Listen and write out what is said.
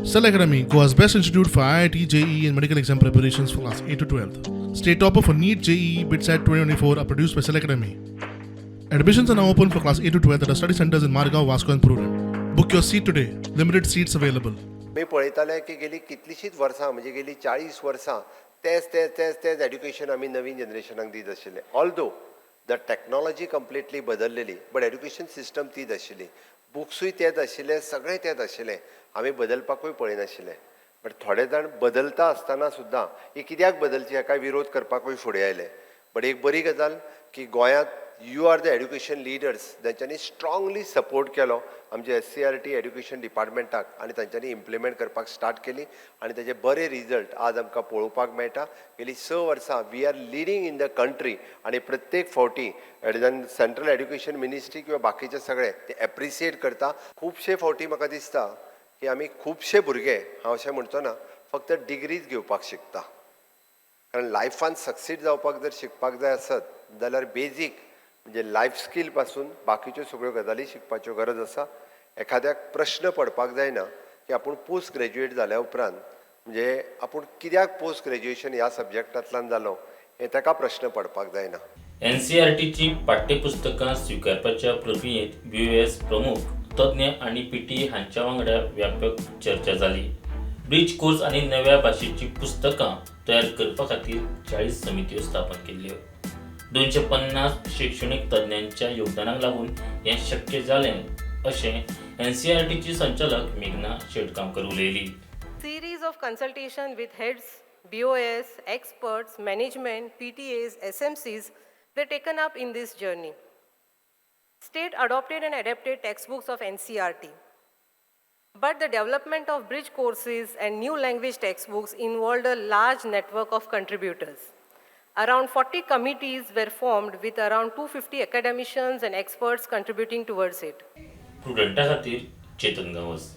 Cell Academy, Goa's best institute for IIT, JEE, and medical exam preparations for class 8 to 12. State topper for NEET, JEE, BITSAT 2024 are produced by Cell Academy. Admissions are now open for class 8 to 12 at our study centers in Margao, Vasco, and Prudent. Book your seat today. Limited seats available. आमी पळयताले की गेली कितलींशींच वर्सां, म्हणजे गेली 40 वर्सां तेच तेच तेच तेच एड्युकेशन आमी नवीन जनरेशनाक दीत आशिल्ले. ऑल्दो the technology completely बदललेली, बट एड्युकेशन सिस्टम तीच आशिल्ली, बुक्सूय तेच आशिल्ले, सगळें तेच आशिल्लें. आमी बदलपाकूय पळयनाशिल्ले. बट थोडे जाण बदलता आसतना सुद्दां ही कित्याक बदलची हाका विरोध करपाकूय फुडें आयले. बट एक बरी गजाल की गोंयांत you are the education leaders तांच्यांनी स्ट्रांगली सपोर्ट केलो आमच्या एससीईआरटी एड्युकेशन डिपार्टमेंटाक आनी तांच्यांनी इम्प्लिमेंट करपाक स्टार्ट केली आनी ताजे बरे रिजल्ट आज आमकां पळोवपाक मेळटा. गेली 6 वर्सां we are leading in the country आनी प्रत्येक फावटी एडजन सेंट्रल एड्युकेशन मिनिस्ट्री किंवा बाकीचे सगळे ते एप्रिसिएट करता. खुबशे फावटी म्हाका दिसता की आमी खुबशे भुरगे, हांव अशें म्हणचो ना, फक्त डिग्रीज घेवपाक शिकता. कारण लायफान सक्सीड जावपाक जर शिकपाक जाय आसत जाल्यार बेजीक म्हणजे लायफ स्कील पासून बाकीच्यो सगळ्यो गजाली शिकपाच्यो गरज आसा. एखाद्याक प्रश्न पडपाक जायना की आपूण पोस्ट ग्रॅज्युएट जाल्या उपरांत म्हणजे आपूण कित्याक पोस्ट ग्रॅज्युएशन ह्या सब्जॅक्टांतल्यान जालो हें ताका प्रश्न पडपाक जायना. एनसीईआरटीची पाठ्यपुस्तकां स्विकारपाच्या प्रक्रियेंत बीओएस प्रमुख, तज्ञ आनी पीटीए हांच्या वांगडा व्यापक चर्चा जाली. ब्रिज कोर्स आनी नव्या भाशेची पुस्तकां तयार करपा खातीर 40 समित्यो स्थापन केल्ल्यो. 250 शिक्षणीक तज्ञांच्या योगदानाक लागून हें शक्य जालें अशें एनसीईआरटीची संचालक मेघना शेटगांवकर उलयली. Series of consultation with heads, BOS, experts, management, PTAs, SMCs were taken up in this journey. State adopted and adapted textbooks of NCERT. But the development of bridge courses and new language textbooks involved a large network of contributors. Around 40 committees were formed with around 250 academicians and experts contributing towards it. प्रुडंटा खातीर चेतन गांवस.